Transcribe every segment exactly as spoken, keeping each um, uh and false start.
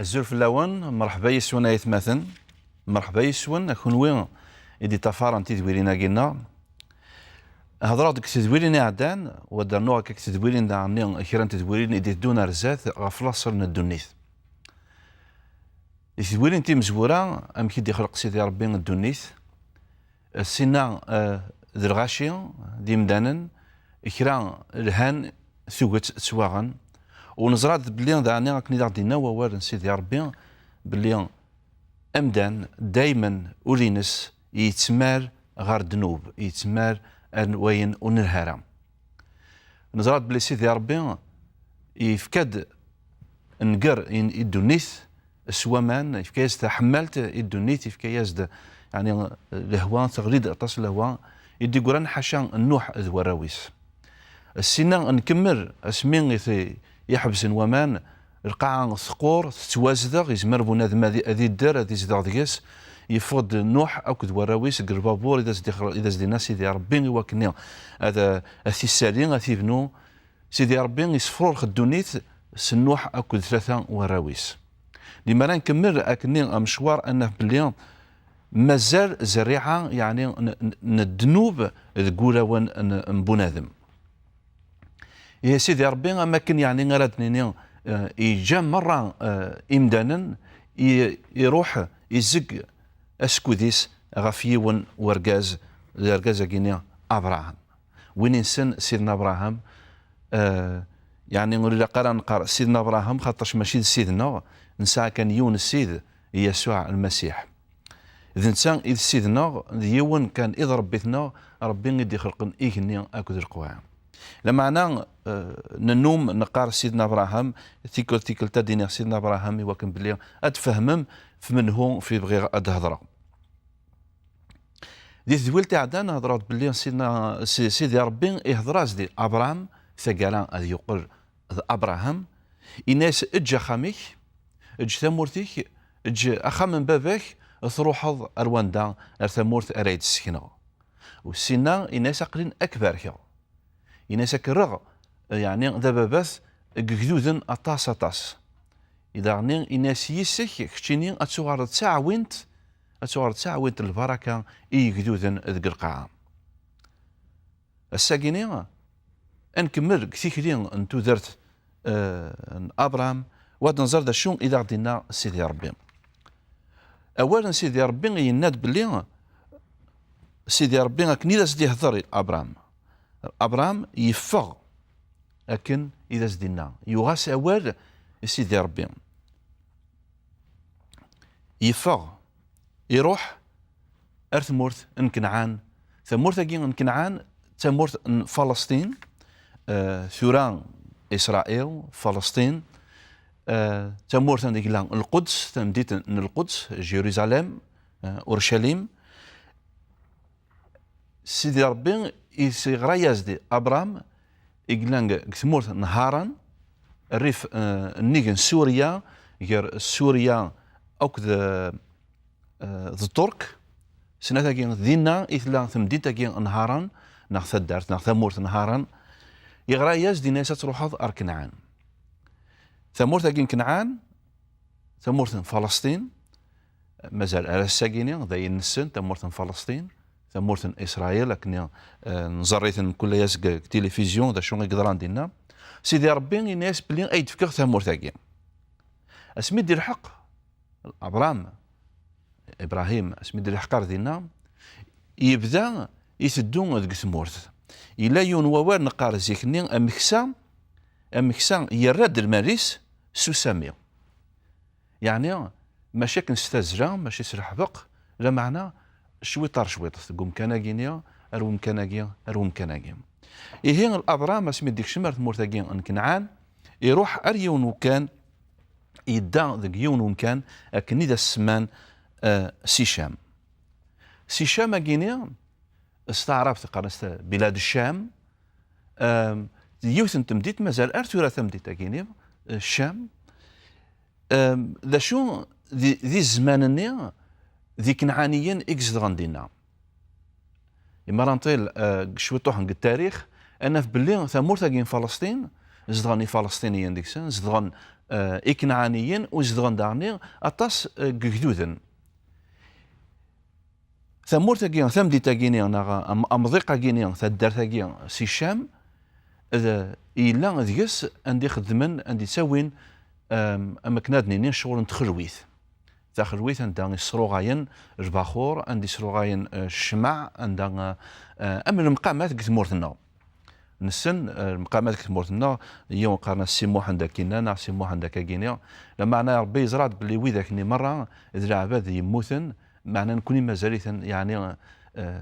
Azul fell-awen, mreḥba yes-wen ay atmaten, mreḥba yes-wen a kunwi i d-iṭṭafaren tidwilin-agi-nneɣ. Hedreɣ-d deg tedwilin iɛeddan, wa d-rnuɣ akka deg tedwilin daɣen-nni, kra n tedwilin i d-iteddun ar zdat ɣef laṣel n ddunit. Di tedwilin timezwura, amek i d-ixleq Sidi Ṛebbi ddunit, Sina, eh, d lɣaci, d imdanen, kra lhan, tuget ttwaɣen. U neẓra-d belli daɣen akken i d aɣ-d-inna wawal n Sidi Ṛebbi, belli amdan daymen ul-ines yettmar ɣer ddnub, yettmar ar wayen ur nelhi ara. Neẓra-d belli Sidi Ṛebbi yefka-d nnger i, i ddunit s waman, yefka-yas taḥemmalt i ddunit, yefka-yas-d, yeɛni, lehwa, teɣli-d aṭas n lehwa i d-yeggran ḥaca Nuḥ d warraw-is. Sina nkemmel asmi i t-, i ḥebsen waman, lqaɛa teqqur, tettwazdeɣ, yezmer bunadem ad, ad idder, ad izdeɣ deg-s. Yeffeɣ-d Nuḥ akked warraw-is deg lbabur i d as-d-ixr-, i d as-d-inna Sidi Ṛebbi i wakken ad, ad t-issali, ad t-ibnu. Sidi Ṛebbi yessefrurex ddunit s Nuḥ akked tlata warraw-is. Limer ad nkemmel akkenni amecwar, ad naf belli mazal zerriɛa, yeɛni n, n, n ddnub deg wulawen n, n bunadem. Ihi Sidi Ṛebbi, am akken yeɛni ara d-nini, eh, yeǧǧa merra, eh, imdanen, i, iruḥ izeg askud-is ɣef yiwen wergaz, d argaz-agi-nni Abraham. Win inessen Sidna Abraham, eh, yeɛni ur ilaq ara neqqar Sidna Abraham, xaṭerc mačči d Ssid-nneɣ, nesɛa kan yiwen Ssid, Yasuɛ Lmasiḥ. D netta i d Ssid-nneɣ, d yiwen kan i d Ṛebbi-tneɣ, Ṛebbi i d-ixelqen igenni akked lqaɛa. Lameɛna, eh, nennum neqqar Sidna Abraham, tikkelt, tikkelt ad d-iniɣ Sidna Abraham i wakken belli ad tfehmem f menhu fi bɣiɣ ad d-hedreɣ. Di tedwilt iɛeddan, hedreɣ-d belli Sidna, Si-, Sidi Ṛebbi ihder-as-d i Abram, taggara ad yuqel d Abraham, yenna-yas: "Eǧǧ axxam-ik, eǧǧ tamurt-ik, eǧǧ axxam n baba-k, truḥeḍ ar wanda, ar tamurt ara yi-d-ssekneɣ." U sinna, yenna-yas: "Aql-in ad k-barkeɣ." Yenna-yas: "Ad k-rreɣ, yeɛni d ababat deg yegduden aṭas, aṭas." I daɣen-nni, yenna-yas: "Yis-k, keččini, ad tuɣaleḍ d taɛwint, ad tuɣaleḍ d taɛwint n lbaraka i yegduden deg lqaɛa." Ass-agi-nni, ad nkemmel deg tikli n tudert, eh, n Abram, u ad nẓer d acu i d aɣ-d-inna Sidi Ṛebbi. Awal n Sidi Ṛebbi yenna-d belli Sidi Ṛebbi akken i d as-d-ihder i Abram. Abram yeffeɣ akken i d as-d-inna. Yuɣ-as awal i Sidi Ṛebbi. Yeffeɣ, iruḥ ar tmurt n Kenɛan. Tamurt-agi n Kenɛan d tamurt n Falasṭin, eh, tura Isṛayil, Falasṭin, eh, tamurt anda yella Lquds, tamdint n Lquds, Jerusalem, eh, Urcalim. Sidi Ṛebbi is-, iɣra-yas-d i Abram, i yellan deg, deg tmurt n Haran, rrif, eh, nnig n Surya, gar Surya akked, eh, eh, d Ṭṭurk. Snat-agi, dinna i tella temdint-agi n Haran, neɣ taddart, neɣ tamurt n Haran. Iɣra-yas-d, yenna-yas ad truḥeḍ ar Kenɛan. Tamurt-agi n Kenɛan, tamurt n Falasṭin, mazal ar ass-agi-ni d ayen nessen, tamurt n Falasṭin, tamurt n Isṛayil, akken i, eh, nẓerr-iten mkul ass deg, deg tilifizyu, d acu i yeḍran dinna. Sidi Ṛebbi yenna-yas belli ad yi-d-fkeɣ tamurt-agi. Asmi d-ilḥeq Abram, Ibrahim, asmi d-ilḥeq ar dinna, yebda iteddu deg tmurt. Yella yiwen wawal neqqar zik-nni, ameksa, ameksa yerra-d lmal-is s usami. Yeɛni, mačči akken s tazzla, mačči s leḥbeq, lameɛna cwiṭ ar cwiṭ, deg umkan-agi-nni, ar umkan-agi, ar umkan-agi. Ihi, Abram, asmi d-ikcem ar tmurt-agi n Kenɛan, iruḥ ar yiwen wemkan, yedda deg yiwen wemkan, akken i d as-semman, eh, Sicam. Sicam-agi-nni, s taɛrabt qqaren-as Bilad Ccam, em, d yiwet n temdint, mazal ar tura tamdint-agi-nni, eh, Ccam. Em, d acu, di, di zzman-nni, d Ikenɛaniyen i izedɣen dinna. Imi ara nṭil, eh, deg cwiṭuḥ deg tarix, ad naf belli tamurt-agi n Falasṭin, zedɣen Ifalesṭiniyen deg-sen, zedɣen eh, Ikenɛaniyen, u zedɣen daɣen aṭas, eh, n yegduden. Tamurt-agi, tamdint-agi-ni, neɣ am-, amḍiq-agi-ni, taddart-agi si Ccam, d, yella deg-s anda i xeddmen, anda i ttawin, em, am akken ad nini, ccɣel n txelwit. Taxelwit anda i sruɣayen lbaxur, anda i sruɣayen, eh, ccmaɛ, anda, eh, eh, am lemqamat deg tmurt-nneɣ. Nessen, eh, lemqamat deg tmurt-nneɣ, yiwen qqaren-as Si Muḥend akkinna, neɣ Si Muḥend akkagini. Lameɛna Ṛebbi yeẓra-d belli widak-nni merra d leɛbad yemmuten, meɛna nekni mazal-iten, yeɛni, eh,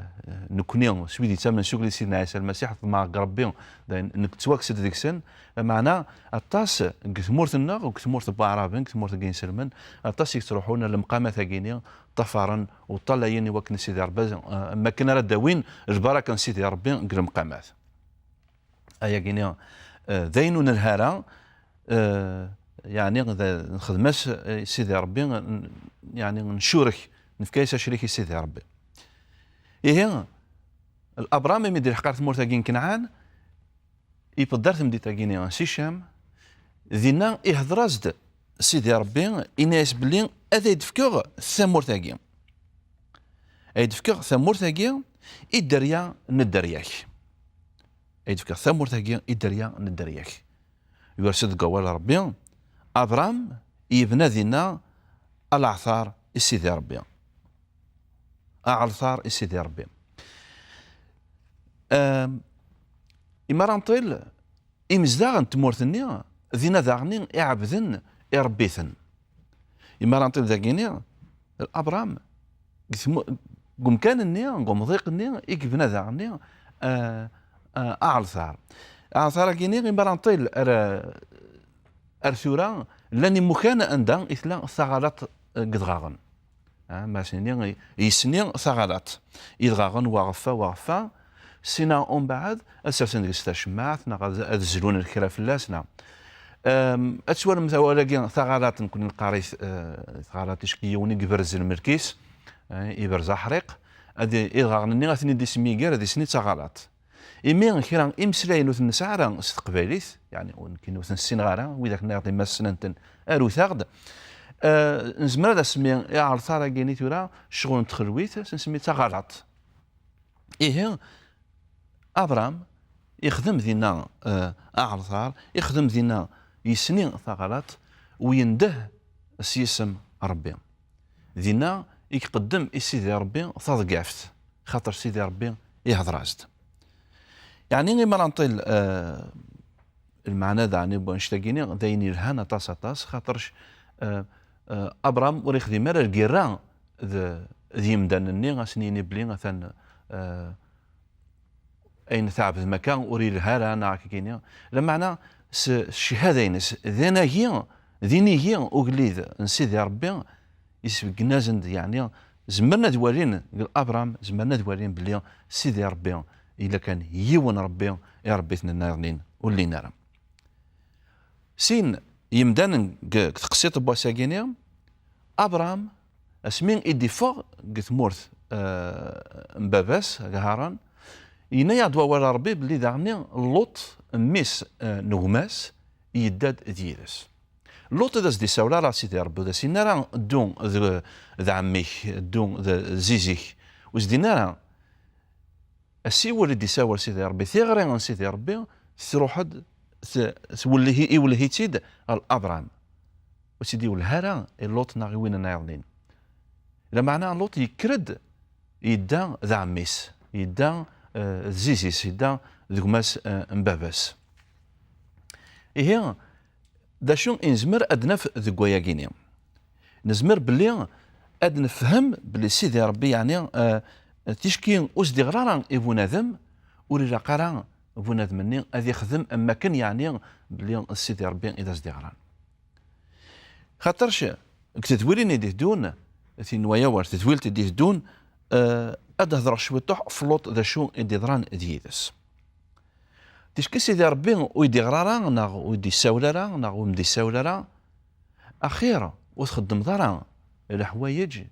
nekni s wid yettamnen s ugellid Sidna Ɛisa Lmasiḥ, ṭṭmeɛ deg Ṛebbi, dayen nettwakkes-d deg-sen. Lameɛna aṭas deg tmurt-nneɣ, deg tmurt n Waɛraben, deg tmurt n yinselmen, aṭas i yettruḥun ar lemqamat-agi-ni, ṭṭafaren u ṭṭalayen i wakken Sidi Ṛebbi, eh, am wakken ara d-awin lbaraka n Sidi Ṛebbi deg lemqamat. Ayagi-ni, eh, d ayen ur nelhi ara, eh, yeɛni d, nxedm-as, eh, i Sidi Ṛebbi, n-, yeɛni ncurek, nefka-as acrik i Sidi Ṛebbi. Ihi, Abṛam imi d-ilḥeq ar tmurt-agi n Kenɛan, yewweḍ-d ar temdint-agi-ni si Ccam, dinna ihder-as-d Sidi Ṛebbi, yenna-yas belli ad ay-d-fkeɣ tamurt-agi. Ay-d-fkeɣ tamurt-agi i dderya n dderya-k. Ay-d-fkeɣ tamurt-agi i dderya n dderya-k. Yers-d deg wawal Ṛebbi, Abṛam yebna dinna alaɛtar i Sidi Ṛebbi. Aɛalṭar i Sidi Ṛebbi. Am, imi ara nṭil, imezdaɣ n tmurt-nni, dinna daɣen i ɛebden iṛebbiten. Imi ara nṭil dagini, Abṛam, deg tmu-, deg umkan-nni, deg umḍiq-nni, i yebna daɣen, eh, eh, aɛalṭar. Aɛalṭar-agi-ni, imi ara nṭil ar, ar tura, llan imukan anda i tella taɣalaṭ, eh, n yedɣaɣen. Ah, ma s-nini, yesni taɣalaṭ. Idɣaɣen wa ɣef wa, wa ɣef wa. Sina umbeɛd, ad sersen deg-s tacemmaɛt, neɣ ad, ad zlun kra fell-as, neɣ. Em, ad twalem tawal-agi, taɣalaṭ, nekni neqqar-it, eh, taɣalaṭ ticki yiwen i iberrzen lmelk-is, eh, iberrez aḥriq, ad i-, idɣaɣen-nni ad ten-id-isemmi gar, ad isni d taɣalaṭ. Imi kra imeslayen ur ten-nesɛi ara s teqbaylit, yeɛni ur, nekkini ur ten-ssineɣ ara, widak nniɣ d ma ssnen-ten, arut-aɣ-d. Eh, nezmer ad as-nsemmi i aɛalṭar-agi-ni tura ccɣel n txelwit, ad as-nsemmi d taɣalaṭ. Ihi, Abṛam ixdem dinna, eh, aɛalṭar, ixdem dinna yesni taɣalaṭ, u yendeh s yisem Ṛebbi. Dinna i iqeddem i Sidi Ṛebbi taḍeggaft, xaṭer Sidi Ṛebbi ihdeṛ-as-d. Yeɛni, imi ara nṭil, eh, lmeɛna daɣen n wannect-agi-ni, d ayen yelhan aṭas, aṭas, xaṭer, eh, eh, Abṛam ur ixdim ara lgirra d, d yimdanen-nni, ad sen-yini belli atan, eh, ayen tɛebdem akka ur yelhi ara, neɣ akka-kini. Lameɛna s, s cchada-ines, d anagi, d inigi ugellid n Sidi Ṛebbi, isbeggen-asen-d, yeɛni, zemren ad walin deg Abṛam, zemren ad walin belli Sidi Ṛebbi, yella kan yiwen Ṛebbi, iṛebbiten nniḍen ur llin ara. Sin yemdanen deg, deg teqsiṭ n wass-agi-ni, Abṛam, asmi i d-iffeɣ deg tmurt, eh, n baba-s, deg Haran, yenna-yaɣ-d wawal n Ṛebbi belli daɣen Luṭ, mmi-s, eh, n gma-s, yedda-d d yid-s. Luṭ ur as-d-isawel ara Sidi Ṛebbi, ur as-yenni ara ddu d, d ɛemmi-k, ddu d, d zizi-k. Ur as-d-yenni ara. Asiwel i d-isawel Sidi Ṛebbi, tiɣri n Sidi Ṛebbi, truḥ-d, t-, twelleh-, iwelleh-itt-id ɣer Abṛam. Ur tt-id-iwelleh ara i Luṭ neɣ i win nniḍen. Lameɛna Luṭ yekker-d, yedda d ɛemmi-s, yedda, eh, d zizi-s, yedda d gma-s, eh, n baba-s. Ihi, d acu i nezmer ad naf deg wayagi-ni? Nezmer belli ad nefhem belli Sidi Ṛebbi, yeɛni, eh, ticki ur s-d-iɣra ara i bunadem, ur ilaq ara bunadem-nni ad ixdem am wakken, yeɛni, belli d Sidi Ṛebbi i d as-d-iɣran. Xaṭerc, deg tedwilin i d-iteddun, tin n waya war tedwilt i d-iteddun, eh, ad d-hedreɣ cwiṭuḥ f Luṭ d acu i d-iḍran d yid-s. Ticki Sidi Ṛebbi ur yi-d-iɣra ara, neɣ ur yi-d-issawel ara, neɣ ur m-d-issawel ara, axir ur txeddmeḍ ara leḥwayeǧ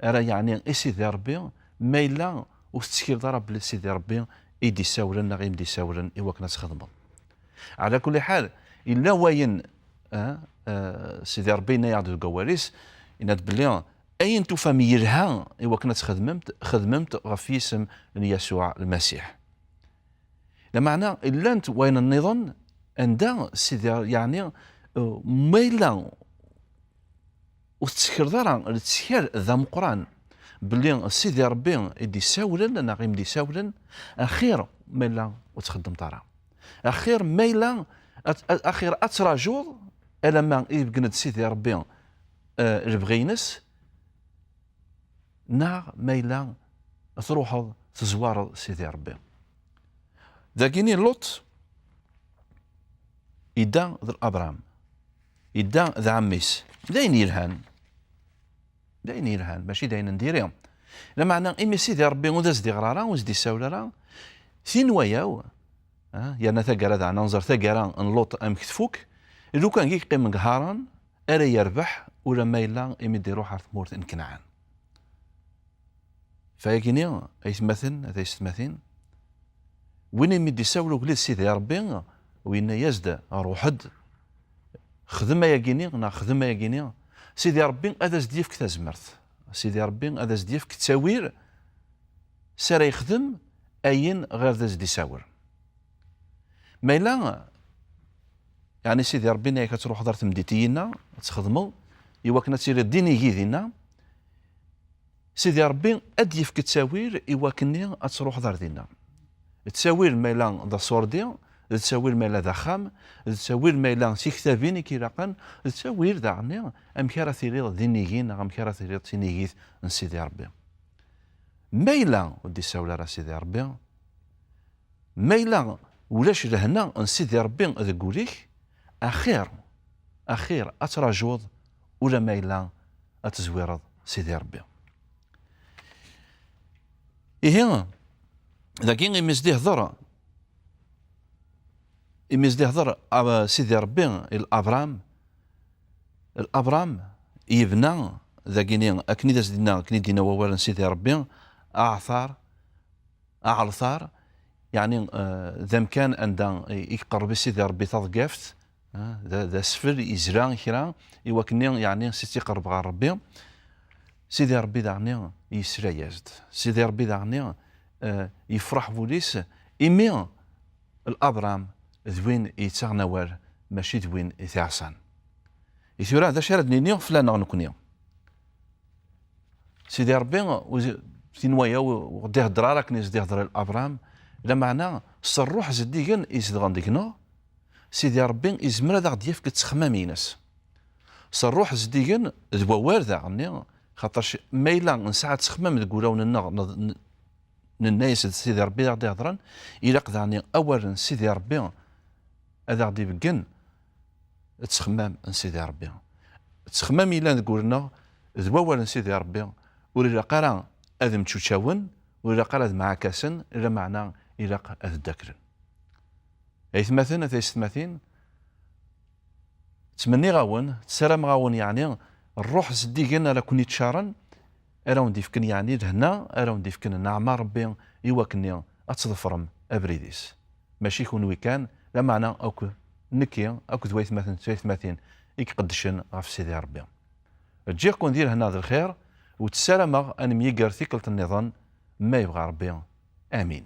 ara yeɛni i Sidi Ṛebbi, ma yella ur tettkileḍ ara belli d Sidi Ṛebbi i d-issawlen neɣ i m-d-issawlen i wakken ad txedmeḍ. Ɛla kulli ḥal, yella wayen Ah, ah, Sidi Ṛebbi yenna-yaɣ-d deg wawal-is, yenna-d belli ayen tufam yelha i wakken ad txedmemt, xedmemt ɣef yisem n Yasuɛ Lmasiḥ. Lameɛna llant wayen nniḍen anda Sidi, yeɛni, eh, ma yella ur tettekleḍ ara lettkal d ameqqran belli Sidi Ṛebbi i d-issawlen neɣ i m-d-issawlen, axir ma yella ur txeddmeḍ ara. Axir ma yella, at-, a-, axir ad trajuḍ alamma ibeggen-d Sidi Ṛebbi, eh, lebɣi-ines, neɣ ma yella truḥeḍ tezwareḍ Sidi Ṛebbi. Dagini Luṭ yedda d Abṛam, yedda d ɛemmi-s. D ayen yelhan. D ayen yelhan, mačči d ayen n diri. Lameɛna imi Sidi Ṛebbi ur d as-d-iɣer ara, ur as-d-issawel ara, tinwa-yaw, ah, yerna taggara daɣen, ad nẓer taggara n Luṭ amek tfuk, lukan i yeqqimen deg Haran, ara yerbeḥ, ulamma yella imi d-iruḥ ɣer tmurt n Kenɛan. Fayagini, aytmaten, a taysetmatin, win imi d-isawel ugellid Sidi Ṛebbi, u yenna-yas-d, "Ṛuḥ-d, xdem ayagini, neɣ xdem ayagini", Sidi Ṛebbi ad as-d-yefk tazmert. Sidi Ṛebbi ad as-d-yefk ttawil s ara yexdem ayen ɣer d as-d-isawel. Ma yella, yeɛni Sidi Ṛebbi yenna-yak ad truḥeḍ ar temdint-inna, ad txedmeḍ, i wakken ad tiliḍ d inigi dinna, Sidi Ṛebbi ad d-yefk ttawil i wakken-nni ad truḥeḍ ar dinna. Ttawil ma yella d aṣurdi, d ttawil ma yella d axxam, d ttawil ma yella d tiktabin i k-ilaqen, d ttawil daɣen amek ara tiliḍ d inigi neɣ amek ara tiliḍ d tinigit n Sidi Ṛebbi. Ma yella ur d-isawel ara Sidi Ṛebbi, ma yella ulac lehna n Sidi Ṛebbi deg wul-ik, axir, axir ad trajuḍ ulamma yella ad tezwireḍ Sidi Ṛebbi. Ihi, dagi imi s-d-ihder, imi s-d-ihder, ah, Sidi Ṛebbi i Abṛam, Abṛam yebna dagini, akken i d as-d-inna, akken i d-inna wawal n Sidi Ṛebbi, aɛtar, aɛalṭar, yeɛni, eh, d amkan anda i iqerreb i Sidi Ṛebbi taḍeggaft, eh, d, d asfel, yezla kra, i wakken-nni, yeɛni, s i tt-iqerreb ɣer Ṛebbi. Sidi Ṛebbi daɣen yesla-yas-d. Sidi Ṛebbi daɣen, eh, yefṛeḥ wul-is, imi Abṛam d win yettaɣen awal, mačči d win i t-iɛṣan. I tura, d acu ara d-nini fell-aneɣ nekni? Sidi Ṛebbi, ur z-, tinwa-yaw ur ɣ-d-ihedder ara akken i s-d-ihedder i Abṛam, lameɛna s ṛṛuḥ zeddigen izedɣen deg-neɣ, Sidi Ṛebbi izmer ad aɣ-d-yefk ttexmam-ines. S ṛṛuḥ zeddigen d wawal daɣen, xaṭerc ma yella nesɛa ttexmam deg wulawen-nneɣ, n-, n-, nenna-yas d Sidi Ṛebbi i aɣ-d-ihedren, ilaq daɣen awal n Sidi Ṛebbi ad aɣ-d-ibeggen ttexmam n Sidi Ṛebbi. Ttexmam yellan deg wul-nneɣ d wawal n Sidi Ṛebbi, ur ilaq ara ad mčučawen, ur ilaq ara ad mɛakasen, lameɛna ilaq ad ddaklen. Aytmaten, a taysetmatin, ttmenniɣ-awen, ttsarameɣ-awen, yeɛni, ṛṛuḥ zeddigen ara ken-iččaren, ara wen-d-ifken, yeɛni, lehna, ara wen-d-ifken nneɛma Ṛebbi, i wakken-nni ad tḍefrem abrid-is. Mačči kunwi kan, lameɛna akk nekki, akked waytmaten d taytmatin i iqeddcen ɣef Sidi Ṛebbi. Ǧǧiɣ-ken di lehna d lxir, u ttsarameɣ ad nemyegger tikkelt nniḍen, ma yebɣa Ṛebbi. Amin.